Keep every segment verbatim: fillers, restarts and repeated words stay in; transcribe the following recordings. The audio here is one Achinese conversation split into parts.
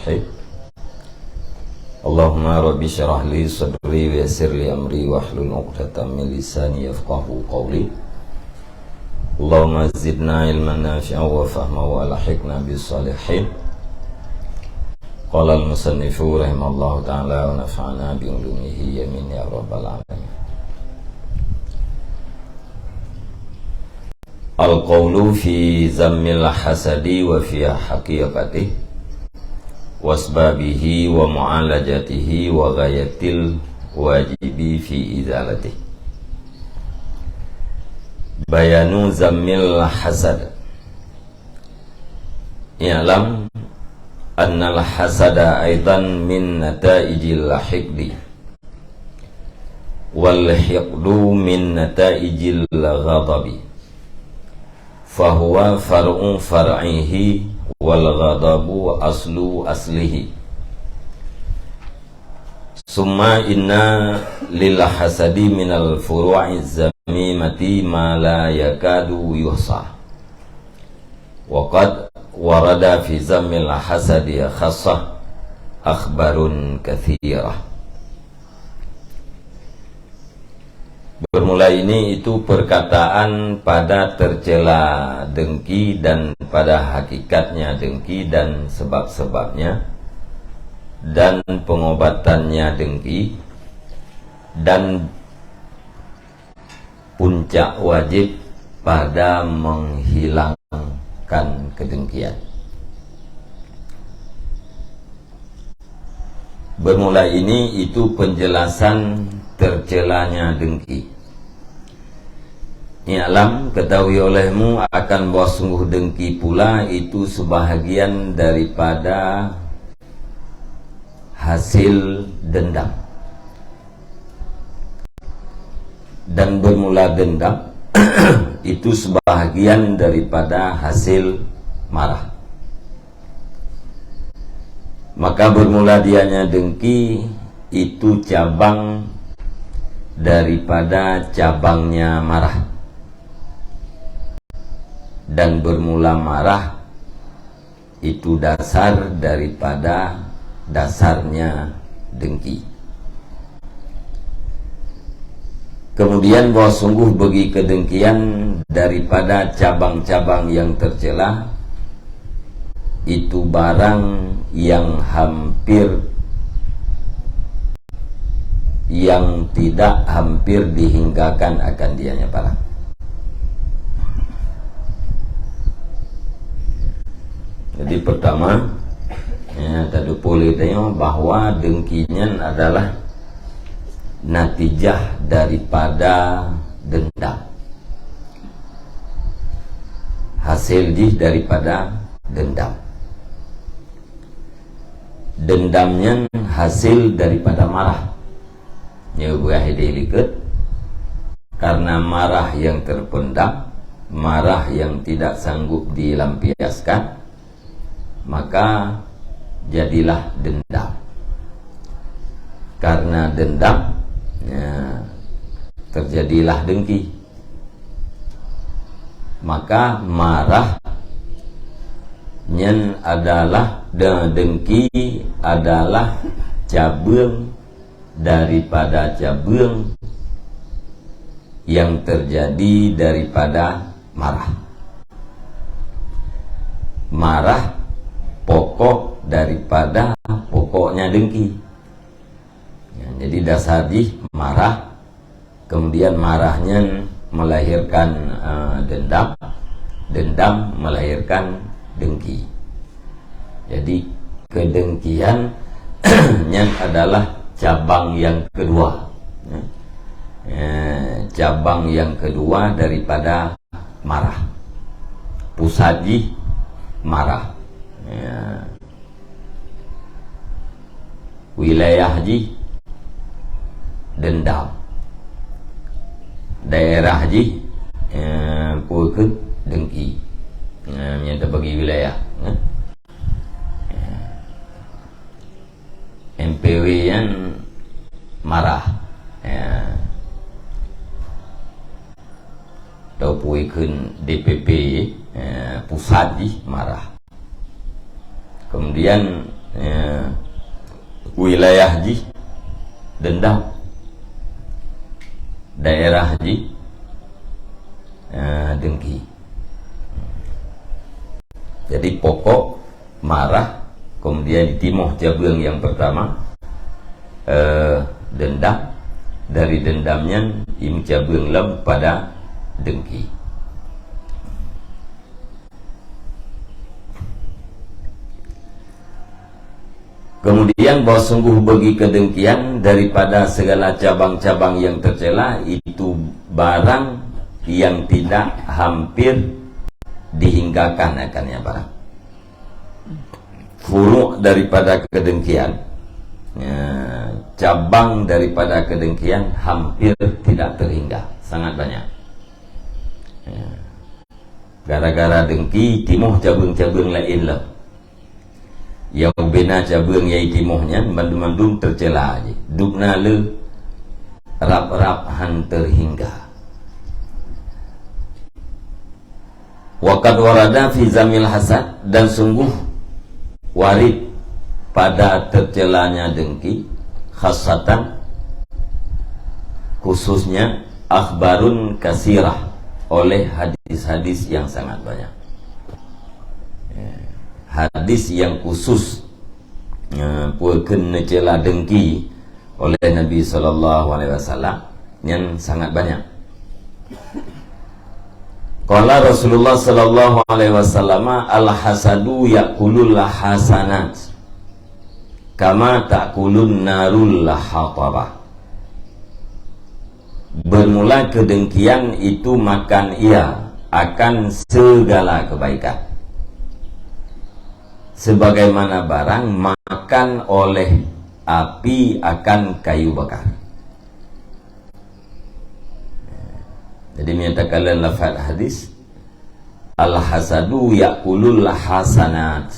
Bismillahirrahmanirrahim. Allahumma rabbi syrah li sadri wa yassir li amri wahlul 'uqdatam min lisani yafqahu qawli. Allahumma zidna ilman nafi'a wa fahma wa alhiqna bis salihin. Qala al-musannifu rahimahullahu ta'ala wa nafa'na bi ulumihi, amin ya rabbal alamin. Al-qawlu fi zammil hasadi wa fi haqiqatih, wasbabihi wa mu'alajatihi wa ghayatil wajibi fi izalatih. Bayanu zammil hasad. I'lam annal hasada aidan min nataijil hiqdi, wal hiqdu min nataijil ghadabi, fahuwa far'u far'ihi, wal ghadabu aslu aslihi. Summa inna lil hasadi minal furu'iz zamimati ma la yakadu yuhsa. Wa qad warada fi zammil hasadi khassah akhbarun katsirah. Bermula ini itu perkataan pada tercela dengki dan pada hakikatnya dengki dan sebab-sebabnya dan pengobatannya dengki dan puncak wajib pada menghilangkan kedengkian. Bermula ini itu penjelasan tercelanya dengki. I'lam, ketahui olehmu, akan bahwa sungguh dengki pula itu sebahagian daripada hasil dendam. Dan bermula dendam itu sebahagian daripada hasil marah. Maka bermula dianya dengki itu cabang daripada cabangnya marah. Dan bermula marah itu dasar daripada dasarnya dengki. Kemudian bahwa sungguh bagi kedengkian daripada cabang-cabang yang tercela, itu barang yang hampir, yang tidak hampir dihinggakan akan dianya barang. Jadi pertama, ya, tadi boleh tengok bahwa dengki nyan adalah natijah daripada dendam. Hasil jih daripada dendam. Dendam nyan hasil daripada marah. Nyoe beurah idéh likot, karena marah yang terpendam, marah yang tidak sanggup dilampiaskan, maka jadilah dendam. Karena dendam, ya, terjadilah dengki. Maka marah nyan adalah, de-, dengki adalah cabeueng daripada cabeueng yang terjadi daripada marah. Marah pokok daripada pokoknya dengki. Ya, jadi dasar jih marah, kemudian marah nyan melahirkan, eh, dendam, dendam melahirkan dengki. Jadi kedengkian nyan adalah cabang yang kedua. Ya. Eh, cabang yang kedua daripada marah. Pusat jih marah. Ya. Wilayah jih dendam. Daerah jih, eh, peue kheun, dengki. Eh, nyang teubagi wilayah, eh. M P W nyan marah. Ya. Atau peue kheun D P P, eh, pusat jih marah. Kemudian Ya. Wilayah jih dendam. Daerah jih, ya, dengki. Jadi pokok marah, kemudian timoh cabeueng nyang pertama, eh, dendam. Dari dendam nyan, imeucabeueng lom pada dengki. Kemudian, bahwa sungguh bagi kedengkian daripada segala cabang-cabang yang tercela, itu barang yang tidak hampir dihinggakan akannya barang. Furu' daripada kedengkian, ya, cabang daripada kedengkian hampir tidak terhingga, sangat banyak. Ya. Gara-gara dengki, timoh cabeueng-cabeueng laén lom. Nyang ubena cabeueng nyang timoh nyan, mandum-mandum tercela jih. Dubna le rab-rab han terhingga. Wa qad warada fi zammil hasad, dan sungguh warid pada tercelanya dengki, khassatan, khususnya, akhbarun kasirah, oleh hadis-hadis yang sangat banyak. Ya, hadis yang khusus, ya, peue kheun neucela dengki oleh Nabi sallallahu alaihi wasallam, nyan sangat banyak. Qala Rasulullah sallallahu alaihi wasallam, "Al-hasadu ya'kulul hasanat kama ta'kulun narul hatabah." Bermula kedengkian itu makan ia akan segala kebaikan, sebagaimana barang makan oleh api akan kayu bakar. Jadi, meunyoe takalon lafaz hadis, "Al-hasadu ya'kulul hasanat."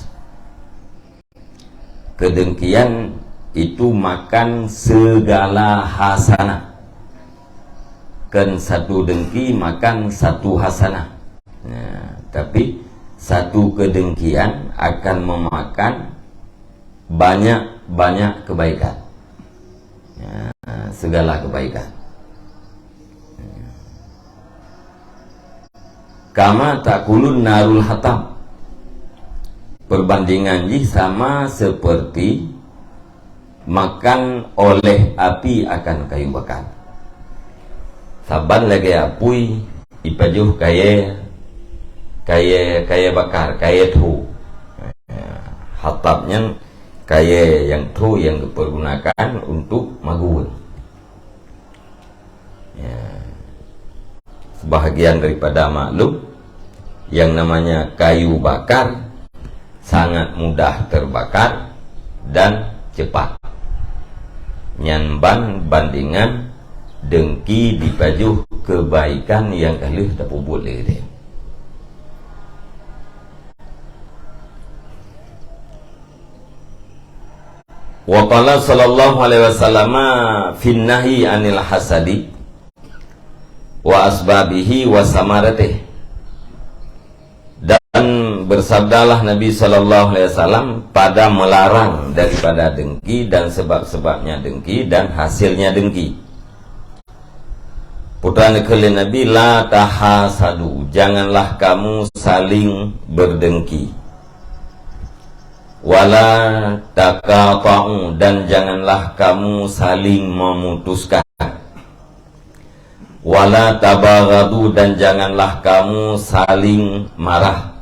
Kedengkian itu makan segala hasanah. Kan satu dengki makan satu hasanah. Nah, tapi satu kedengkian akan memakan banyak-banyak kebaikan. Ya, segala kebaikan. Kama ta'kulun narul hatab. Perbandingan jih sama seperti makan oleh api akan kayu bakar. Saban lagée apui ipajoh kayée, kayée, kayée bakar, kayée tho. Ya, hatab nyan kayée nyang tho nyang geupergunakan untuk magun. Ya. Sebahagian daripada maklum, yang namanya kayu bakar sangat mudah terbakar dan cepat. Nyan ban bandingan dengki dipajoh kebaikan nyang ka lheueh tapeubuet lé geutanyoe. Wa qala sallallahu alaihi wasallam fin nahyi anil hasadi wa asbabihi wa samaratih. Dan bersabdalah Nabi sallallahu alaihi wasallam pada melarang daripada dengki dan sebab-sebabnya dengki dan hasilnya dengki. Putra neukheun lé Nabi, "La tahasadu, janganlah kamu saling berdengki. Wala taqata'u, dan janganlah kamu saling memutuskan. Wala tabaghadu, dan janganlah kamu saling marah.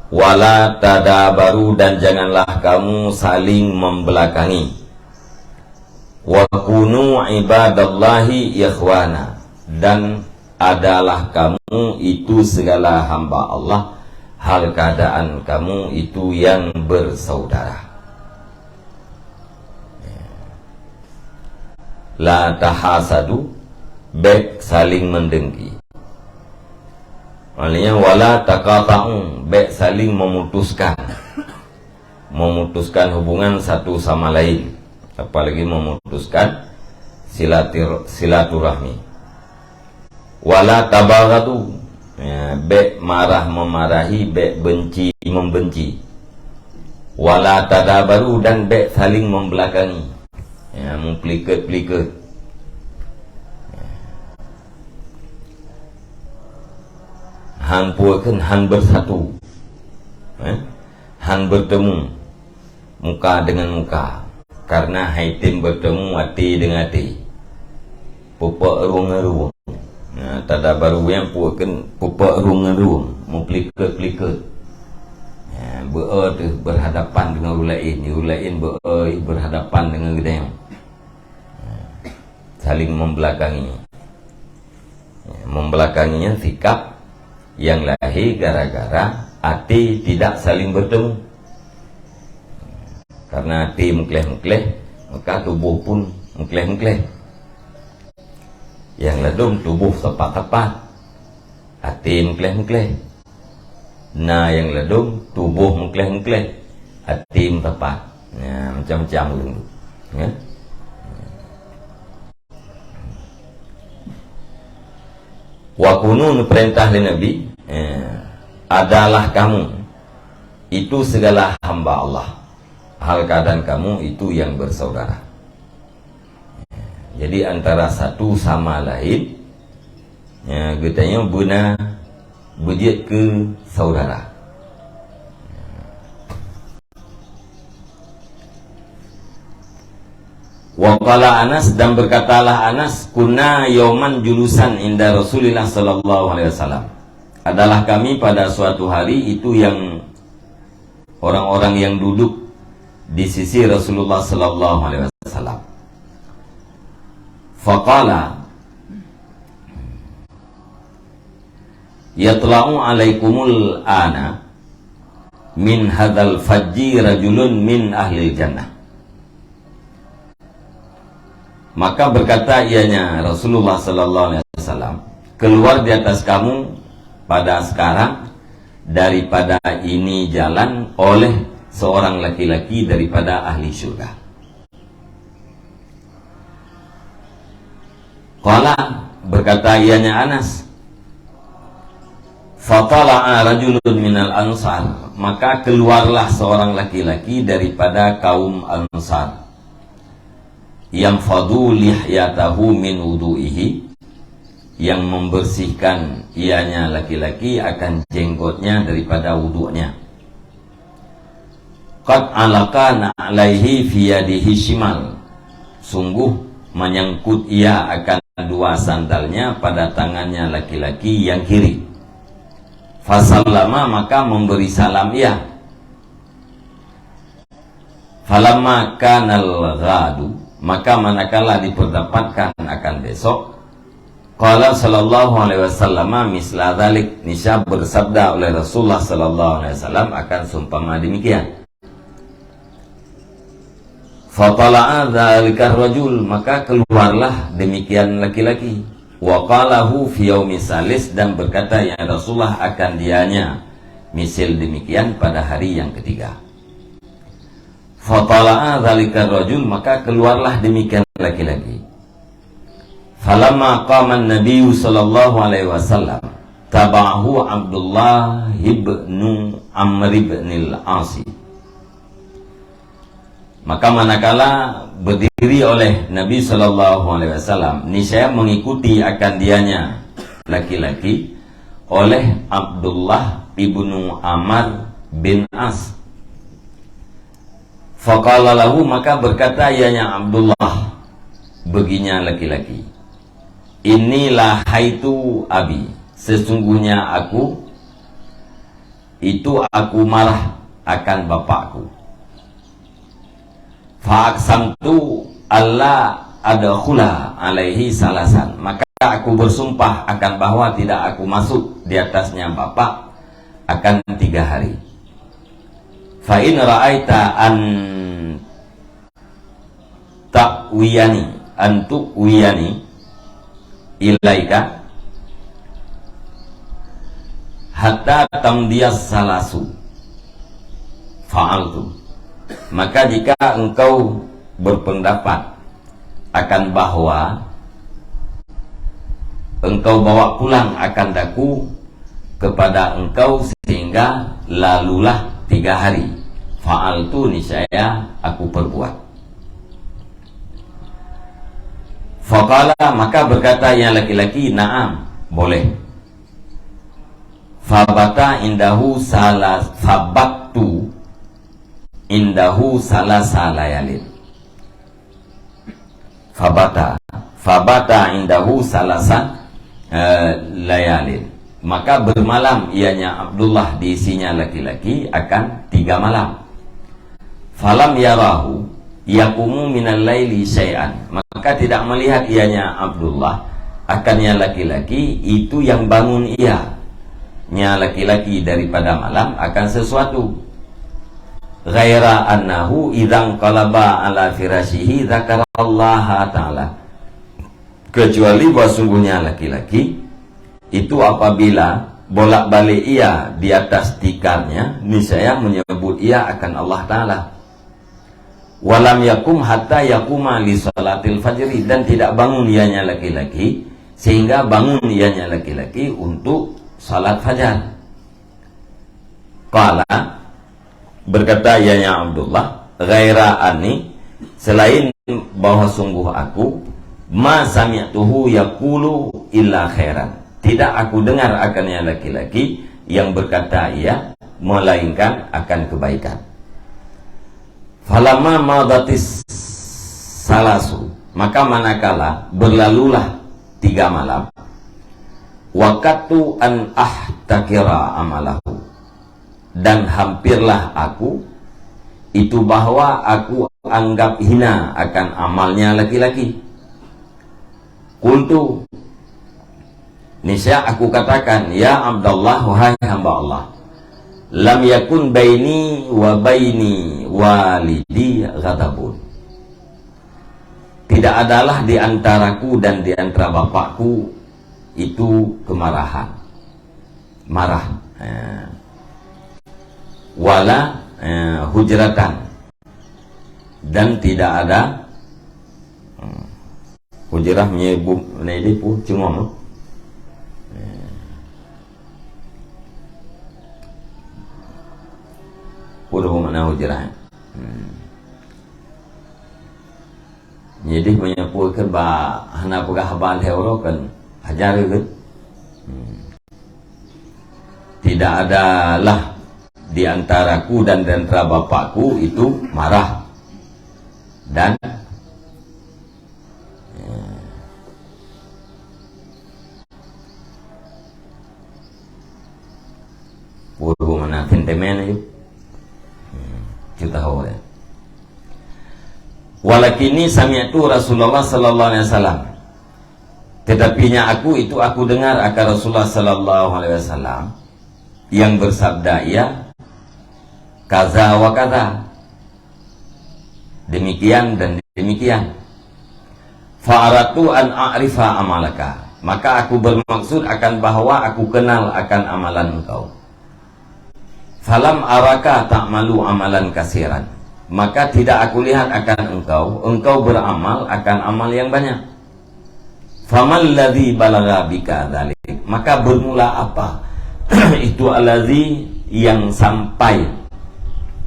Wala tadabaru, dan janganlah kamu saling membelakangi. Wa kunu ibadallahi ikhwana, dan adalah kamu itu segala hamba Allah, hal keadaan kamu itu yang bersaudara." La tahasadu, bék saling mendengki. Maknanya, wala taqata'u, bék saling memutuskan. Memutuskan hubungan satu sama lain, apalagi memutuskan silatur-, silaturahmi. Wala tabaghadu, ya, bék marah memarahi, bék benci membenci. Wala tadabaru, dan bék saling membelakangi. Ya, meupelikot-pelikot. Han pue kheun han bersatu. Eh? Han bertemu muka dengan muka. Karena hai tem bertemu até dengan até. Peupeuk rueng-rueng. Nah, tadabaru nyang pue kheun peupeuk rueng-rueng, meupelikot-pelikot. Ya, beu-e teuh berhadapan dengan ureueng laén, ureueng laén beu-e berhadapan dengan geutanyoe. Ya, saling membelakangi. Ya, membelakangi nyan sikap yang lahé gara-gara até tidak saling bertemu. Karena até meukleh-meukleh, maka tuboh pun meukleh-meukleh. Nyang ladôm tuboh sapat-sapat, até meukleh-meukleh. Na nyang ladôm tuboh meukleh-meukleh, até meusapat. Nah, macam-macam ureueng tu. Ya. Wa kunu, neupeurintah lé Nabi, eh, adalah kamu itu segala hamba Allah. Hal keadaan kamu itu yang bersaudara. Jadi antara satu sama lain, ya, geutanyoe beuna beujeuet keu saudara. Wa qala Anas, dan berkatalah Anas, "Kunna yauman julusan inda Rasulillah sallallahu alaihi wasallam." Adalah kami pada suatu hari itu yang orang-orang yang duduk di sisi Rasulullah sallallahu alaihi wasallam. Faqala, "Yatla'u alaikumul ana min hadzal fajji rajulun min ahlil jannah." Maka berkata ianya Rasulullah sallallahu alaihi wasallam, "Keluar di atas kamu pada sekarang daripada ini jalan oleh seorang laki-laki daripada ahli syurga." Qala, berkata ianya Anas, "Fatala'a rajulun minal ansar," maka keluarlah seorang laki-laki daripada kaum Ansar, "yanfadhu lihyatahu min wudu'ihi," yang membersihkan ianya laki-laki akan jenggotnya daripada wuduknya. "Qad alaqa na'laihi fi yadihi shimal." Sungguh menyangkut ia akan dua sandalnya pada tangannya laki-laki yang kiri. "Fasallama," maka memberi salam ia. "Falamma kanal ghadu," maka manakala diperdapatkan akan besok, qala sallallahu alaihi wasallam misla dzalik, niscaya bersabda oleh Rasulullah sallallahu alaihi wasallam akan seumpama demikian. "Fatala'a dzalikar rajul," maka keluarlah demikian laki-laki. "Wa qalahu fi yaumi salis," dan berkata, "Ya Rasulullah, akan dianya misil demikian pada hari yang ketiga." "Fatala'a dzalikar rajul," maka keluarlah demikian laki-laki. "Falamma qaman Nabiyyu sallallahu alaihi wasallam, tabahu Abdullah ibnu Amr ibnil As." Maka manakala berdiri oleh Nabi sallallahu alaihi wasallam, niscaya mengikuti akan dianya laki-laki oleh Abdullah ibnu Amr bin As. Faqala lahu, maka berkata ianya Abdullah baginya laki-laki, "Inni lahaitu abi," sesungguhnya aku itu aku marah akan bapakku. "Fa aqsamtu alla adkhula alaihi salasan," maka aku bersumpah akan bahwa tidak aku masuk di atasnya bapak akan tiga hari. "Fa in ra'aita an ta'wiyani, an tu'wiyani ilaika hatta tamdiyas salasu, fa'altu." Maka jika engkau berpendapat akan bahwa engkau bawa pulang akan daku kepada engkau sehingga lalulah tiga hari, fa'altu, niscaya aku perbuat. Faqala, maka berkata yang laki-laki, "Na'am, boleh." Fabata indahu sala-, fabattu indahu salasa layalin. Fabata, fabata indahu salasa, eh, layalin. Maka bermalam ianya Abdullah di sisinya laki-laki akan tiga malam. Falam yarahu yaqumu minal laili syai'an. Maka tidak melihat ianya Abdullah akan yang laki-laki itu yang bangun ia, nya laki-laki daripada malam akan sesuatu. Ghaira annahu idzan qalaba ala firasyihi dzakarallaha ta'ala. Kecuali bahwa sungguhnya laki-laki itu apabila bolak-balik ia di atas tikarnya, niscaya menyebut ia akan Allah Ta'ala. Walam yakum hatta yakuma li salatil fajri, dan tidak bangun ianya laki-laki sehingga bangun ianya laki-laki untuk salat fajar. Qala, berkata ianya Abdullah, "Ghaira anni, selain bahwa sungguh aku, ma sami'tuhu yaqulu illa khairan. Tidak aku dengar akan yang laki-laki yang berkata ia, melainkan akan kebaikan." Falamma madatis salasu, maka manakala berlalulah tiga malam, wakatu an ahtakira amalahu, dan hampirlah aku itu bahwa aku anggap hina akan amalnya laki-laki. Qultu, niscaya aku katakan, "Ya Abdallah, wahai hamba Allah, lam yakun baini wa baini walidi ghadabun." Tidak adalah di antaraku dan di antara bapakku itu kemarahan. Marah. Eh. Wala, eh, hujratan. Dan tidak ada, hmm, hujrah menyebut, menyebut pun cengom. Eh. Pun makna hujrah. Hmm. Jadi meunyoe peue keu ba hana peugah haba lhée uroe kan hajar kan? Hmm. Tidak adalah di antaraku dan di antara bapakku itu marah. Dan, ya. Puru mana sentimen aja. Hmm, cuta ho ya. Walakinni sami'tu Rasulullah sallallahu alaihi wasallam. Tetapinya aku itu aku dengar akan Rasulullah sallallahu alaihi wasallam yang bersabda ia kaza wa kaza. Demikian dan demikian. Fa'aratu an a'rifa amalaka. Maka aku bermaksud akan bahwa aku kenal akan amalan engkau. Falam araka ta'malu amalan kasiran. Maka tidak aku lihat akan engkau, engkau beramal akan amal yang banyak. Famal ladzi balagha bika dzalik. Maka bermula apa itu alladzi yang sampai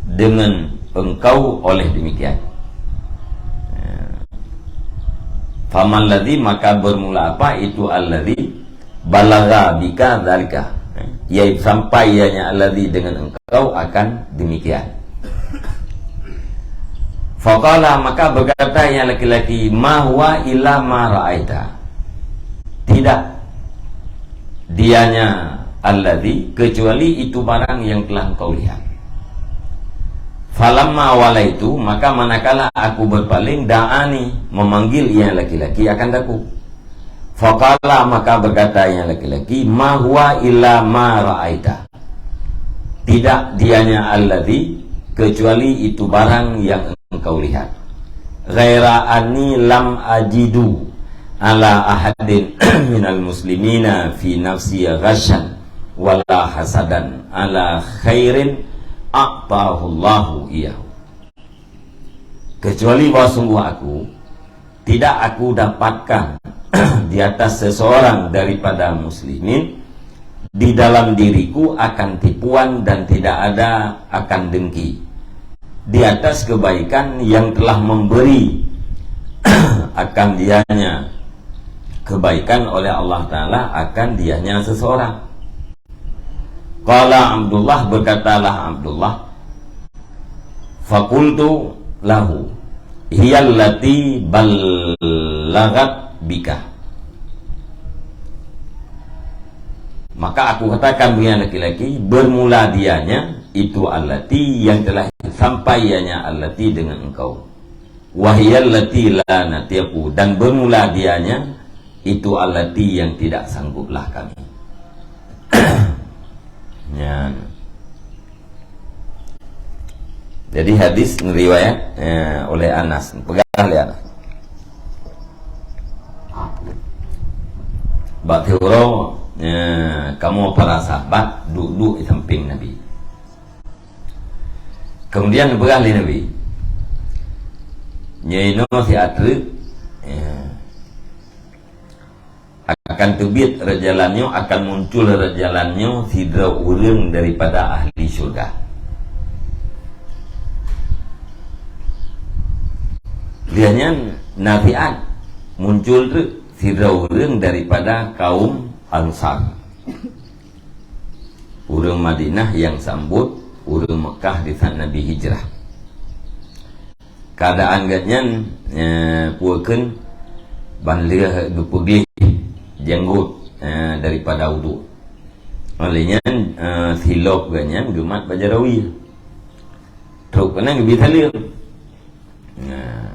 dengan engkau oleh demikian. Ya. Famal ladzi, maka bermula apa itu alladzi balagha bika dzalika. Ya, sampai ianya alladzi dengan engkau akan demikian. Faqala, maka berkata yang laki-laki, "Ma huwa illa ma ra'aita." Tidak dianya alladzi, kecuali itu barang yang telah engkau lihat. Falamma walaitu, maka manakala aku berpaling, da'ani, memanggil ia laki-laki akan daku. Faqala, maka berkata ia laki-laki, "Ma huwa illa ma ra'aita." Tidak dianya alladzi, kecuali itu barang yang engkau lihat. Ghaira anni lam ajidu ala ahadin minal muslimina fi nafsi ghasyan wala hasadan ala khairin a'tahullahu iyahu. Kecuali bahwa sungguh aku, tidak aku dapatkan di atas seseorang daripada muslimin di dalam diriku akan tipuan dan tidak ada akan dengki. di atas kebaikan yang telah memberi akan dianya kebaikan oleh Allah Ta'ala akan dianya seseorang. Qala Abdullah, berkatalah Abdullah, faqultu lahu, "Hiyallati ballaghat bika." Maka aku katakan bagi laki-laki, bermula dianya itu allati yang telah sampai ianya allati dengan engkau. Wahiyallati la natiqu, dan bermula dianya itu allati yang tidak sangguplah kami. Nyan. Jadi hadis riwayat, eh, oleh Anas. Peugah lé Anas. Bak teuro, eh, kamoe para sahabat duek-duek di samping Nabi. Kemudian peugah lé Nabi, "Nyoe inoe siat treuk, eh, akan teubiet rot jalan nyoe, akan muncul rot jalan nyoe sidroe ureuëng daripada ahli syurga." Lheueh nyan na siat muncul treuk sidroe ureuëng daripada kaum Ansar. Ureuëng Madinah nyang sambot ureuëng Mekah di saat Nabi hijrah. Keuadaan geuhnyan, eh, peue kheun ban lheueh geupeugleh janggot, eh, daripada uduk. Óh lheueh nyan, eh, silop geuhnyan geumat bak jaroe wie. Trok keunan geubi saleuem. Nah.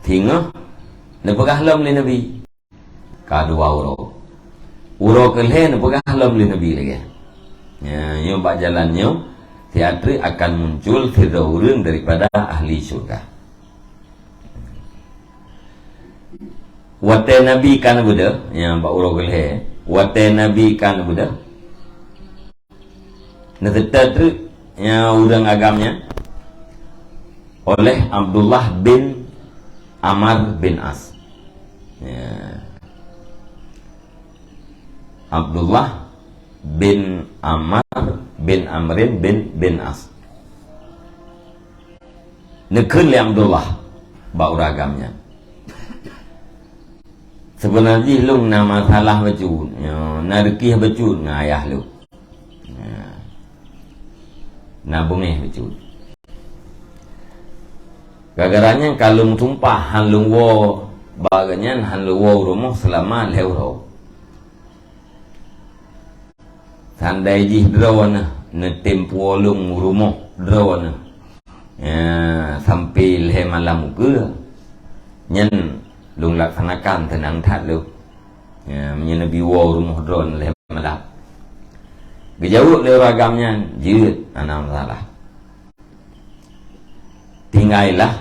Singoh neupeugah lom lé Nabi. Ka dua uroe. Uroe keu lhée neupeugah lom lé Nabi lagée nyan. Nyoe bak jalan nyoe, siat treuk akan muncul sidroe ureuëng daripada ahli syurga. Watée Nabi ka neubeudôh, nyan bak uroe keu lhée, watée Nabi ka neubeudôh, neuseutôt treuk nyan ureuëng agam nyan oleh Abdullah bin Amr bin As. Ya. Abdullah bin Amr bin Amrin bin, bin As. Neukheun lé Abdullah bak ureuëng agam nyan, "Seubeuna jih lôn na masalah bacut, nyoe na reukieh bacut ngon ayah lôn. Na beungéh bacut. Gara-gara nyan ka lôn sumpah hán lôn woe bak geuhnyan, hán lôn woe u rumoh seulama lhée uroe. Sandai jih droeneuh neutem puwoe lôn u rumoh droeneuh, ya, sampoe lhée malam ukeue, nyan lôn laksanakan teunang that lôn. Ya, meunyoe Nabi woe u rumoh droeneuh lhée malam." Geujaweueb lé ureuëng agam nyan, "Jeuet, hana masalah." Tinggailah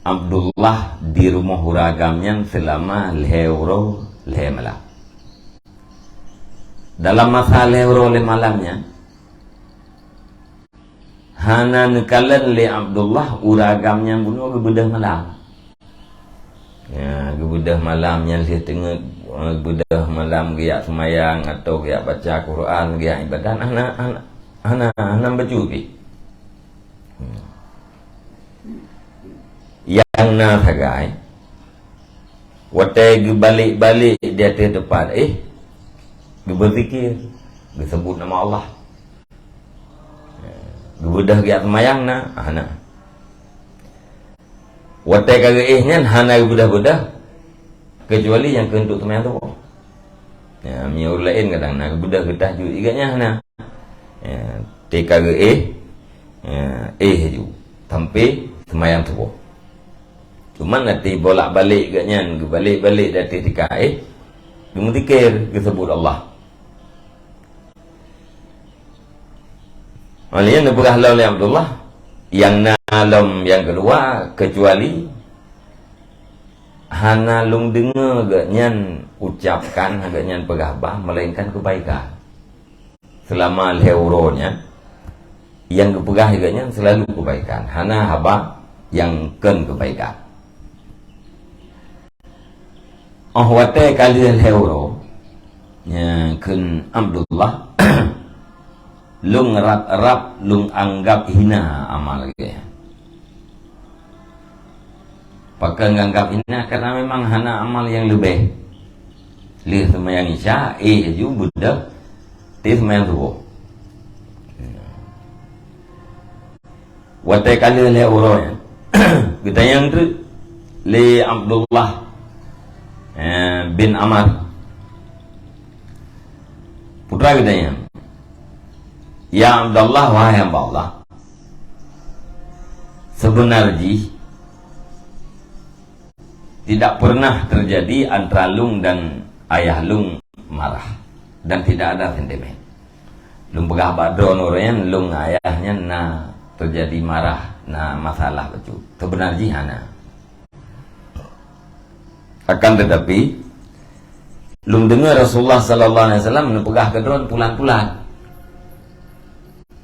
Abdullah di rumoh ureuëng agam nyan seulama lhée uroe lhée malam. Dalam masa lhée uroe lhée malam nyan, hana neukalon lé Abdullah ureuëng agam nyan bunoe geubeudôh malam. Ya, geubeudôh malam nyan lheueh teungeut, eh, geubeudôh malam geujak seumayang atau geujak baca Quran, geujak ibadat, hana, hana, hana, hana bacut pih. Hmm. Nyang na sagai, watée geubalek-balek di ateueh teupat, eh, geubeuzikir, geuseubut nama Allah. Geubeudôh geujak seumayang na, hana. Watée ka geuéh nyan hana geubeudôh-beudôh, keucuali nyang keu untuk seumayang suboh. Ya, meunyoe ureuëng laén kadang na geubeudôh geutahajud, gobnyan hana. Ya, teuka geuéh, ya, éh laju sampoe seumayang suboh. Cuman watée bolak-balik gobnyan, geubalek-balek di ateueh teuka éh, geumeuzikir, geuseubut Allah. Óh lheueh nyan neupeugah lom lé Abdullah, "Nyang na lom nyang keuluwa, keucuali hana lôn deungoe gobnyan ucapkan, gobnyan peugah bah, melainkan keubaikan. Seulama lhée uroe nyan, nyang geupeugah gobnyan seulalu keubaikan, hana haba nyang kon keubaikan." Óh watée ka lheueh lhée uroe, nyan kheun Abdullah, lôn rab-rab, lôn anggab hina amal geuh. Pakon anggab hina? Karena memang hana amal nyang leubeh. Lheueh seumayang Isya, éh laju beudôh, teuk seumayang Suboh. Watée ka lheueh lhée uroe nyan, geutanyong treuk lé Abdullah, eh, bin Amr, putra geutanyong, "Ya Abdullah, wahai hamba Allah, seubeuna jih tidak pernah terjadi antara lôn dan ayah lôn marah, dan tidak ada sentimen." Lôn peugah bak droeneuh uroe nyan, lôn ngon ayah nyan na terjadi marah, na masalah bacut. Seubeuna jih hana. Akan tetapi, lôn deungoe Rasulullah sallallahu alaihi wasallam neupeugah keu droeneuh pulan-pulan.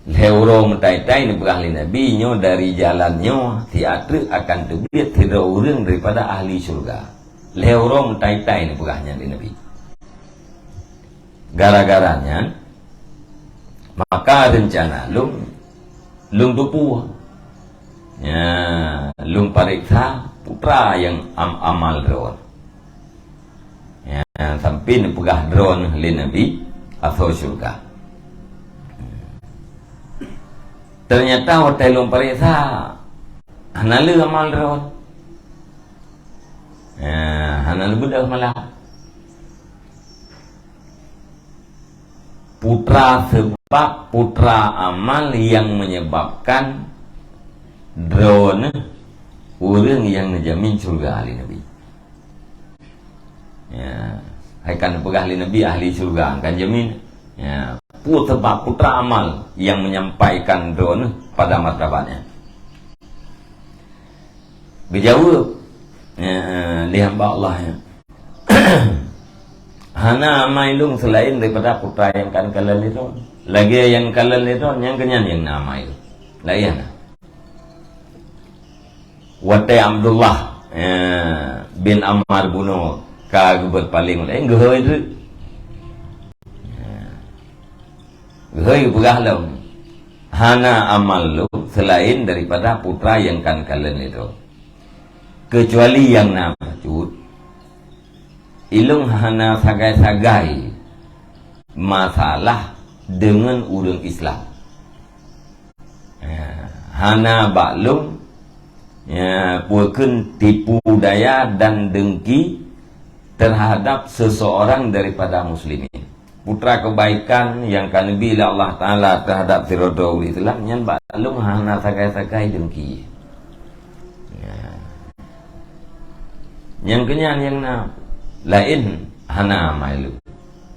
Lhée uroe meutai-tai neupeugah lé Nabi, "Nyoe dari jalan nyoe siat treuk akan teubiet sidroe ureuëng daripada ahli syurga." Lhée uroe meutai-tai neupeugah nyan lé Nabi. Gara-gara nyan, maka reuncana lôn, lôn tupue. Ya, lôn pareksa putra nyang am-, amal droeneuh. Ya, sampai neupeugah droeneuh lé Nabi asoe syurga. Ternyata watée lôn pareksa, hana le amal droeneuh. Ya, hana le beudôh malah. Putra sebab, putra amal nyang menyebabkan droeneuh ureuëng nyang neujamin syurga lé Nabi. Ya, hai kan peugah lé Nabi ahli syurga kan jamin. Ya, pu-, sebab putra amal nyang menyampaikan droeneuh pada martabat nyan. Geujaweueb, ya, lé hamba Allah nyan, "Hana amai lôn seulaén daripada putra nyang ka neukalon lé droeneuh. Lagée nyang neukalon lé droeneuh, nyang keunyan nyang na amai lôn. Laén hana." Watée Abdullah, eh, bin Amr bunoe ka geubeurpaléng laén, geuhôi treuk. Eh, geuhôi geupeugah lom, "Hana amal lôn seulaén daripada putra nyang ka neukalon lé droe. Keucuali nyang na bacut, ilôn hana sagai-sagai masalah deungon ureuëng Islam." Ya, hana bak lôn, ya, peue kheun tipu daya dan dengki terhadap seseorang daripada muslimin. Putra kebaikan nyang ka neubi lé Allah Taala terhadap sidroe ureuëng Islam, nyan bak lôn hana sagai-sagai dengki. Ya. Nyang keunyan nyang na laén hana amai lôn,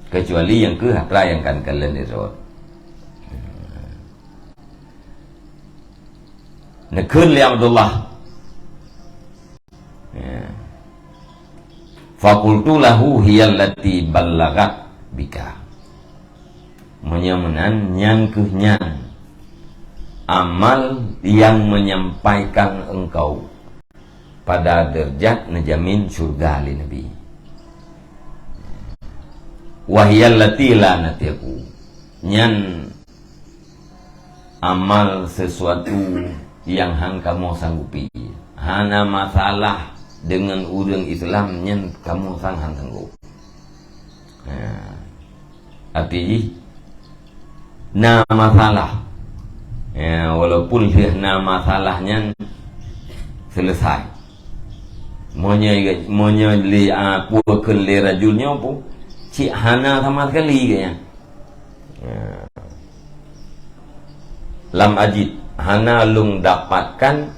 keucuali nyang keu atra nyang ka neukalon lé droe. Neukheun lé Abdullah. Ya. "Faqultu lahu hiyallati ballaghat bika." Meunyoe meunan, nyan kheueh nyan amal nyang menyampaikan engkau pada deurajat neujamin syurga lé Nabi. "Wa hiyallati la natiqu." Nyan amal sesuatu nyang han kamoe sanggupi. Hana masalah deungon ureuëng Islam nyan kamoe sang han sanggob. Ha. Arti jih, na masalah. Ya, walaupun lheueh na masalah nyan selesai. Meunyoe, meunyoe lé, a, peue kheun lé rajul nyoe pun, cit hana sama sekali geuh nyan. Ya. "Lam ajid", hana lôn dapatkan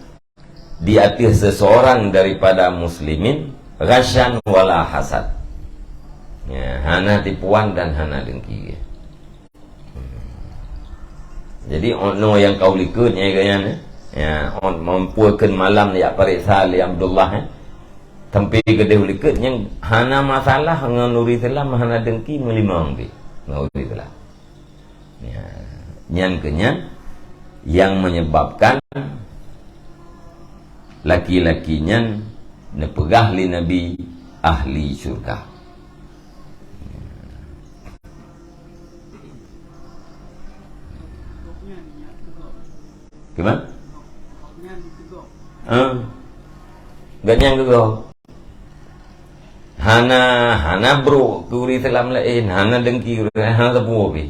di ateueh seseorang daripada muslimin, ghasyan wala hasad. Ya, hana tipuan dan hana dengki. Jadi, oh, nyoe nyang ka u likot nyan, ya, oh, mampu keu malam jak pareksa lé Abdullah, eh. Sampai keudeh u likot nyan hana masalah ngon ureuëng Islam, hana dengki, meulimong pih ngon ureuëng Islam. Ya, nyan keuh nyan nyang menyebabkan laki-laki nyan neupeugah lé Nabi ahli syurga. Gimana? Eh. Gobnyan geugob. Hana, hana brok keu ureuëng Islam laén, hana dengki ureuëng, hana teupeu pih.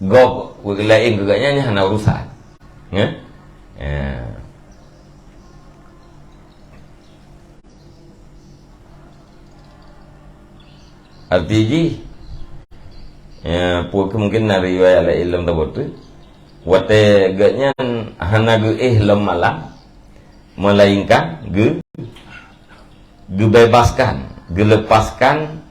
Gob ureuëng laén keu gobnyan nyan hana urusan. Ya? Ya. Arti jih, ya, pu-, mungkin na riwayat laén lom tabeutôi. Watée gobnyan hana geuéh lom malam, melainkan geu-, geubebaskan, geulepaskan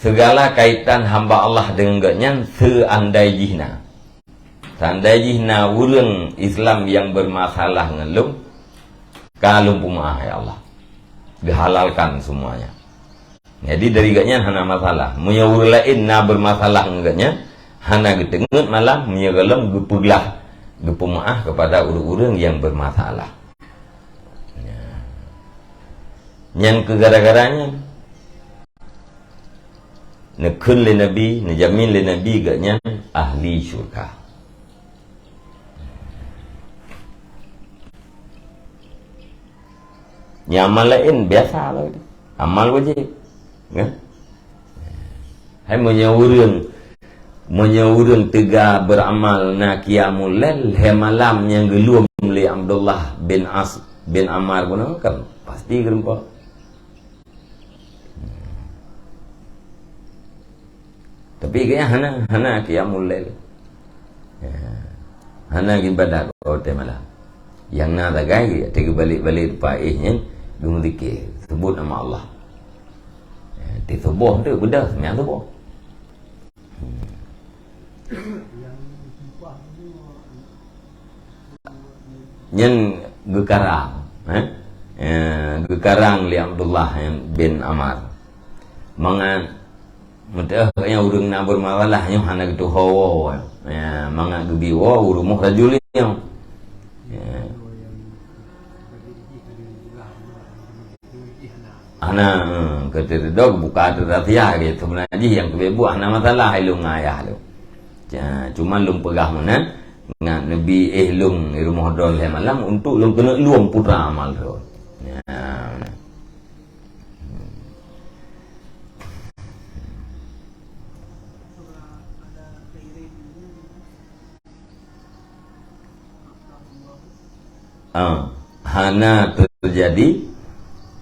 segala kaitan hamba Allah deungon gobnyan, seandai jih na. Seandai jih na ureuëng Islam nyang bermasalah ngon lôn, ka lôn peumeu'ah, ya Allah. Geuhalalkan semuanya. Jadi, dari gobnyan hana masalah. Meunyoe ureuëng laén na bermasalah ngon gobnyan, hana geuteungeut malam, meunyoe gohlom geupeuglah, geupeumeu'ah kepada ureuëng-ureuëng nyang bermasalah. Ya. Nyan keu gara-gara nyan. Neukheun lé Nabi, neujamin lé Nabi gobnyan ahli syurga. Nyang amal laén biasa lagée nyan. Amal wajéb. Ya? Hai meunyoe ureuëng, meunyoe ureuëng teuga beuramal na qiyamul lail, lhée malam nyang geulom lé Abdullah bin As bin Ammar bunoe kan pasti geureumpok. Tapi gaya hana, hana qiyamul lail. Ya. Hana ibadat watée malam. Nyang na sagai, watée geubalek-balek teumpat éh nyan, geumeuzikir, sebut nama Allah. Ya, di suboh tu, beudah, semayang suboh. Hmm. Nyan geukarang, eh? Eh, geukarang lé Abdullah bin Amar. Mangat meuteuh nyan ureuëng na beurmasalah nyoe hana geutuho woe. Eh, mangat geubi woe u rumoh rajul nyoe. Eh. Hana, eh, keu teuridong buka ateueh rahsia, gitu. Seubeuna jih nyang keubiet buet hana masalah ilôn ngon ayah lôn. Ja, cuma lôn peugah meunan, ngat neubi éh lôn di rumoh droe lhée malam untuk lôn keuneuk lueng putra amal droe. Ya, meunan. Ah, hana teujadi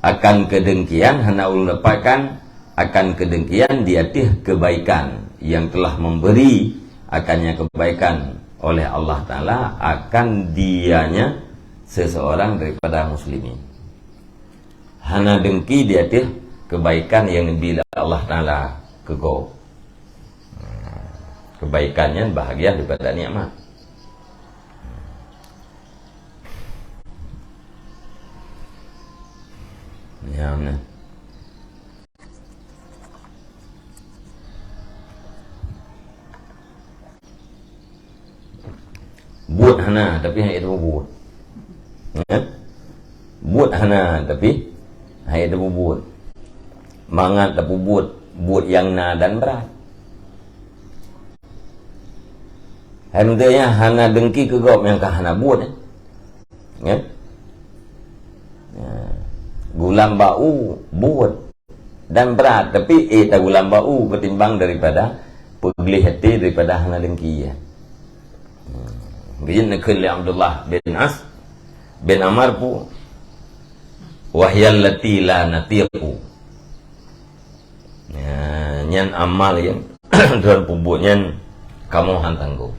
akan keudengkian, hana ulôn dapatkan akan keudengkian di ateueh keubaikan nyang telah memberi akannya keubaikan oleh Allah Taala akan dianya seseorang daripada muslimin. Hana dengki di ateueh keubaikan nyang neubi lé Allah Taala keu gob. Keubaikan nyan bahagian daripada nikmat. Ya, nah. Buet hana, tapi hai tapeubuet. Ya? Buet hana, tapi hai tapeubuet. Mangat tapeubuet buet nyang na dan brat. Hai meunteuk nyan hana dengki keu gob nyang ka hana buet, eh. Ya? Ya. Gulam bak u buet. Dan brat, tapi éh tagulam bak u ketimbang daripada peugleh até daripada hana dengki, ya. Hmm. Geujeuet neukheun lé Abdullah bin As bin Amar pu, "Wa hiya allati la natiqu." Ya, nyan amal nyang droe peubuet nyan kamoe han tanggong.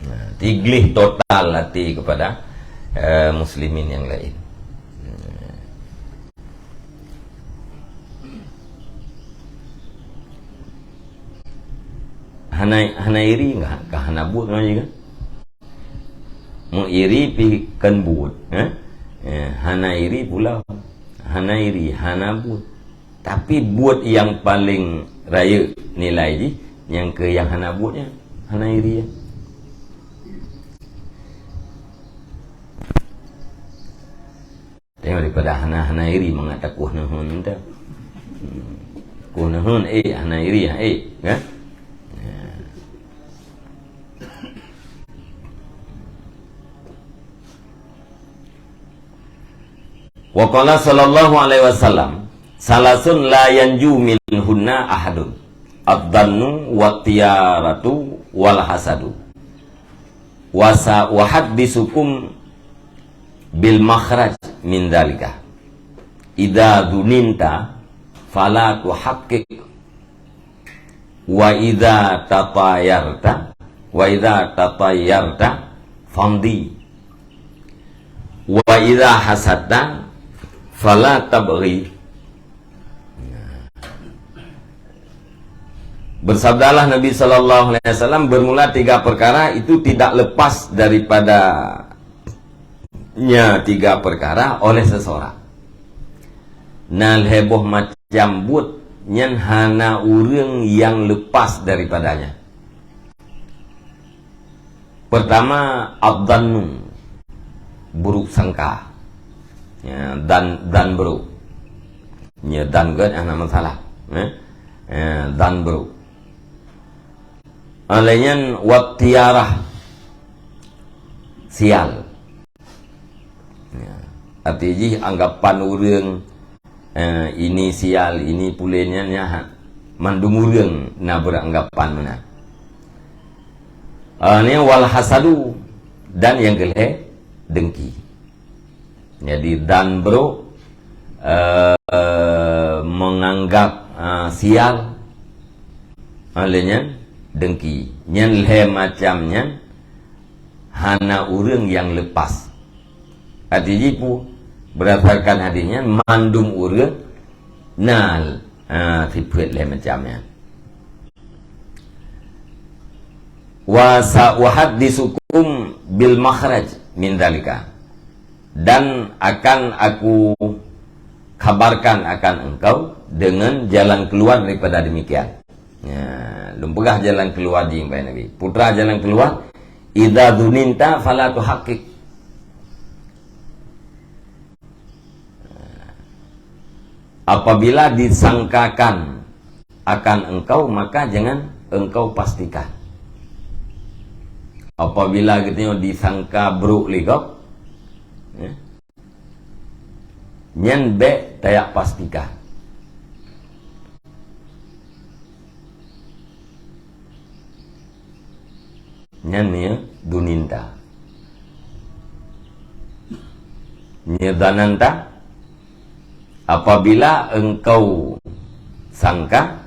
Nah, tigleh total até kepada, eh, muslimin nyang laén. Hana, hana iri, ka hana buet ngon jih kan? Meuiri pih kan buet, eh? Eh, hana iri pula. Hana iri, hana buet. Tapi buet nyang paleng rayeuk nilai jih, nyang keu nyang hana buet nyan, hana iri nyan. Tengok daripada hana, hana iri mangat takuh neuheun teuh. Hmm. Kuh neuheun, eh, hana iri, eh, kan? Ya. Wa qala sallallahu alaihi wasallam, "Salasun la yanju minhunna ahadun, adh-dhannu wat-tiyaratu wal hasadu. Wa sa uhadditsukum bil makhraj min dzalika. Idza dzuninta fala tuhaqqiq, wa idza tatayarta, wa idza tatayarta famdi, wa idza hasadta fala tabghi." Bersabdalah Nabi sallallahu alaihi wasallam, bermula tiga perkara itu tidak lepas daripadanya tiga perkara oleh seseorang. Na lhée boh macam buet nyan hana ureuëng nyang lepas daripadanya. Pertama, adh-dhannu, buruk sangka. Ya, dhan, dhan buruk. Ya, dhan gét hana masalah. Eh? Eh, dhan buruk. Alai nyan wat-tiyarah, sial. Ya. Arti jih anggapan ureuëng, eh, ini sial, ini pulen nyan, ya, mandum ureuëng na beranggapan meunan. Ah, ni wal hasadu, dan nyang keulhée dengki. Jadi dhan buruk, eh, menganggap, ah, sial, ah, lé nyan dengki. Nyan lhée macam nyan hana ureuëng nyang lepas. Arti jih peue? Berdasarkan hadis nyan, mandum ureuëng na, ah, sifeuet lhée macam nyan. "Wa sa uhadditsukum bil makhraj min dzalika." Dan akan aku khabarkan akan engkau dengan jalan keluar daripada demikian. Ya, lôn peugah jalan keluar jih bak Nabi. Peue teuma jalan keluar, "Idza dzuninta fala tuhaqqiq." Apabila disangkakan akan engkau, maka jangan engkau pastikan. Apabila geutanyoe disangka brok lé gob, ya, nyan bék tajak pastikan. Nyan nyoe dzuninta. Nyoe dzananta, apabila engkau sangka,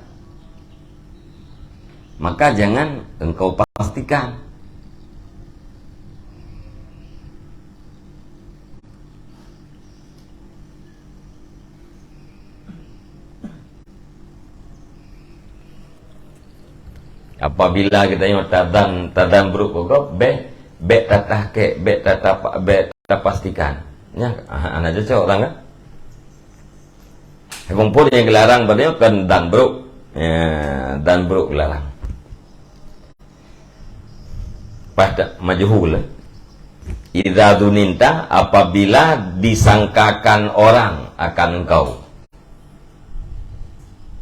maka jangan engkau pastikan. Apabila geutanyoe tadzan, tadzan brok keu gob, bék, bék tatahkik, bék tata-, bék tapastikan. Nyan, ah, hana cocok ureuëng kan? Hubung phon nyang geularang pada nyoe kon dzan brok. Ya, dzan brok geularang. Pada majhul, eh? Idza dzuninta, apabila disangkakan orang akan engkau.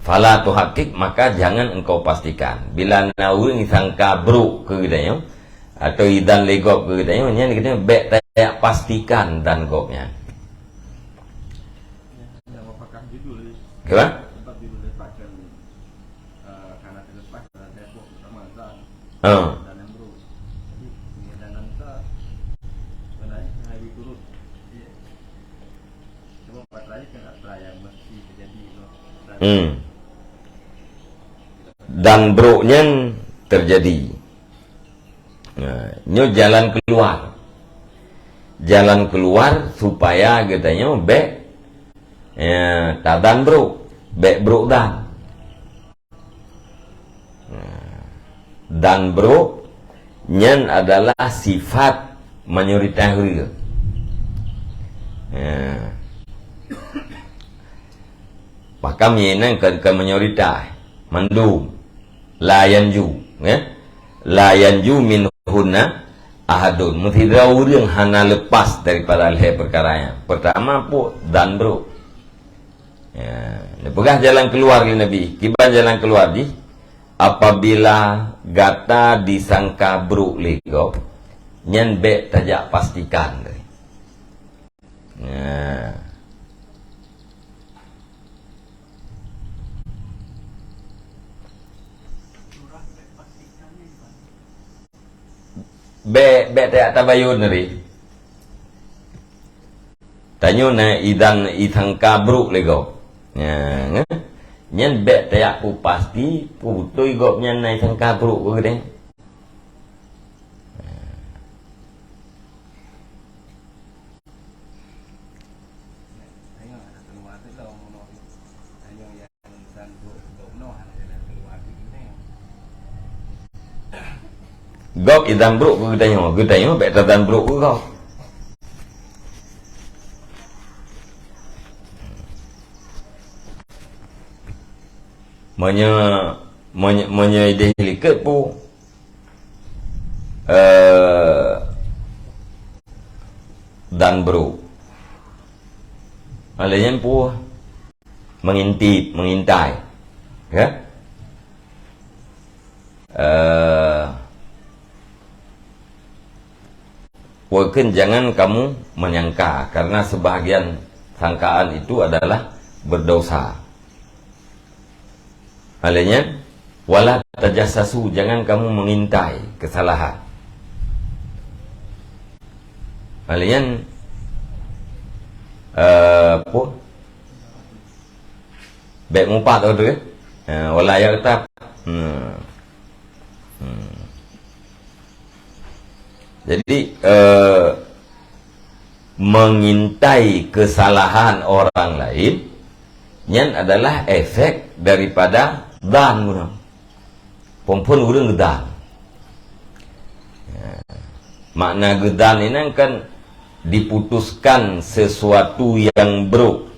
Fala tuhaqqiq, maka jangan engkau pastikan. Bila na ureuëng sangka brok keu geutanyoe, atau idzan lé gob keu geutanyoe, nyan geutanyoe bék tajak pastikan dzan gob nyan. Kenapa? Ha. Hmm. Dzan brok nyan terjadi. Ha, nyoe jalan keluar. Jalan keluar supaya geutanyoe bék, ya, tadzan brok, bék brok dzan. Nah, dzan brok nyan adalah sifat mayoritas ureuëng. Nah. Maka meunan kon, kon mayoritas, mandum. La yanju, ya. La yanju minhunna ahadun. Meusidroe ureuëng hana lepas daripada lhée peukara nyan. Pertama, peue? Dzan brok. Ya, neupeugah jalan keluar lé Nabi. Kiban jalan keluar jih, apabila gata disangka brok lé gob, nyan bék tajak pastikan. Ya. Bèk, bèk tajak tabayôn nari. Tanyoe na idan isangka brôk lé gob. Nyan, nyan bèk tajak peupasti, peue beutôi gobnyan na isangka brôk keu geutanyoe. Gob idan brôk keu geutanyoe, geutanyoe bèk tadan brôk keu gob. Meunyoe, meunyoe, meunyoe idéh likot peue, eh, dan brôk. Alèh nyan peue? Mengintip, mengintai. Ya? Eh, Pokoknya jangan kamu menyangka, karena sebahagian sangkaan itu adalah berdosa. Alèh nyan, wala tajassasu, jangan kamu mengintai kesalahan. Alèh nyan, eh, apa? Bèk mupat tu, eh? Ha, wala yaghtab. Hmm. Hmm. Jadi, eh, mengintai kesalahan orang lain, nyan adalah efek daripada dhan guna. Phôn-phôn ureueng geudan. Ya. Makna geudan inan kan diputuskan sesuatu yang buruk.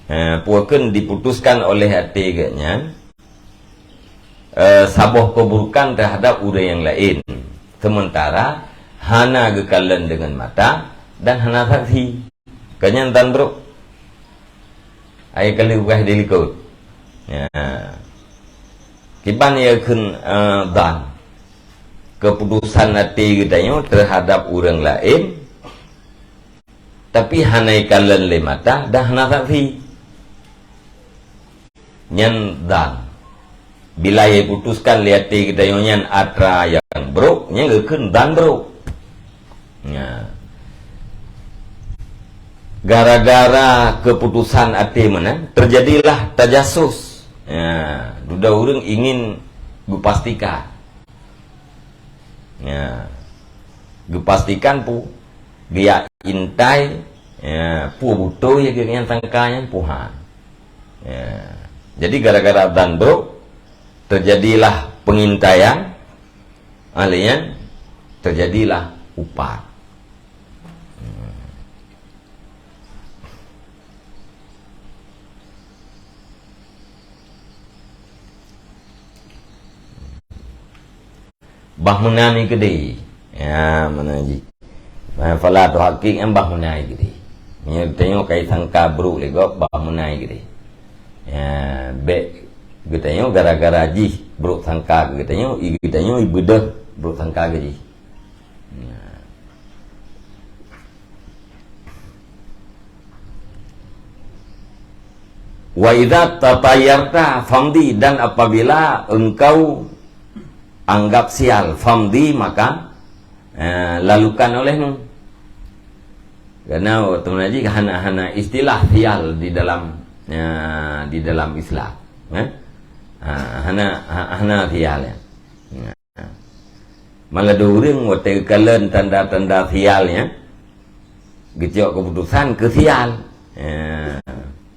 Ha, pokoknya diputuskan oleh até geuh nyan, eh, saboh keburukan terhadap ureueng nyang laén. Sementara hana geukalon deungon mata dan hana saksi. Keu nyan dan brôk. Ai ka lheueh beugaih di likot. Ya. Kiban ia kheun, eh, dan. Keputusan até geutanyoe terhadap ureueng laén, tapi hana ikalon lé mata dan hana saksi. Nyan dan. Bila iputuskan lé até geutanyoe nyan atra nyang brôk, nyan geukheun dan brôk. Nya. Gara-gara keputusan até meunan, terjadilah tajasus. Ya, dudoe ureueng ingin geupastikan. Ya. Geupastikan peue, geujak intai, ya, peue beutôi nyang geunyan sangka nyan, peue han. Ya. Jadi gara-gara dan brôk, terjadilah pengintaian, alèh nyan terjadilah upat. Bah meunan keudéh. Ya, meunan jih. Bah fala tuhakik nyan bah meunan keudéh. Meunyoe geutanyoe ka isangka brôk lé gob, bah meunan keudéh. Ya, bèk geutanyoe gara-gara jih brôk sangka keu geutanyoe, i geutanyoe ibeudôh brôk sangka keu jih. Ya. Wa idza tatayyarta famdi, dan apabila engkau anggap sial, famdi, maka, eh, lalukan olehmu. Karena teuma jih hana, hana istilah sial di dalam, eh, di dalam Islam, eh? Ha, hana, ha, hana sial, ya. Ya. Malah ada ureueng watèe geukalon tanda-tanda sial nyan, geucok keputusan keu sial. Ya.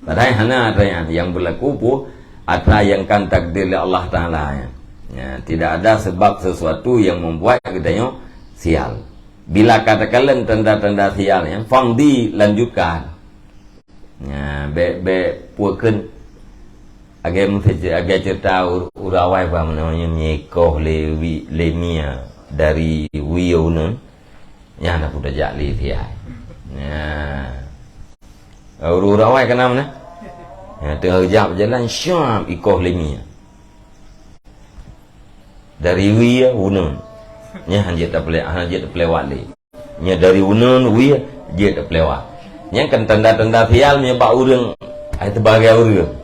Padahai hana atra nyan, nyang beulaku peue atra nyang ka takdir lé Allah Taala nyan. Ya, tidak ada sebab sesuatu yang membuat geutanyoe sial. Bila ka takalon tanda-tanda sial nyan, famdi, lanjutkan. Nya, bèk, bèk pue kheun. Agèe meuseujid, agèe ceurita ur-, ureueng awai bah meunan nyoe, meunyoe ikoh lé wi-, lé mie dari wie uneuen, nyan na peue tajak lé siai. Nya. Ureueng awai ka na meunan. Nya, teungoh jak jalan, syap, ikoh lé mie. Dari wie uneuen. Nyan han jeuet tapeulewa-, han jeuet tapeulewa lé. Nyoe dari uneuen wie jeuet tapeulewa. Nyan kan tanda-tanda sial meunyoe bak ureueng, ai teubagai ureueng.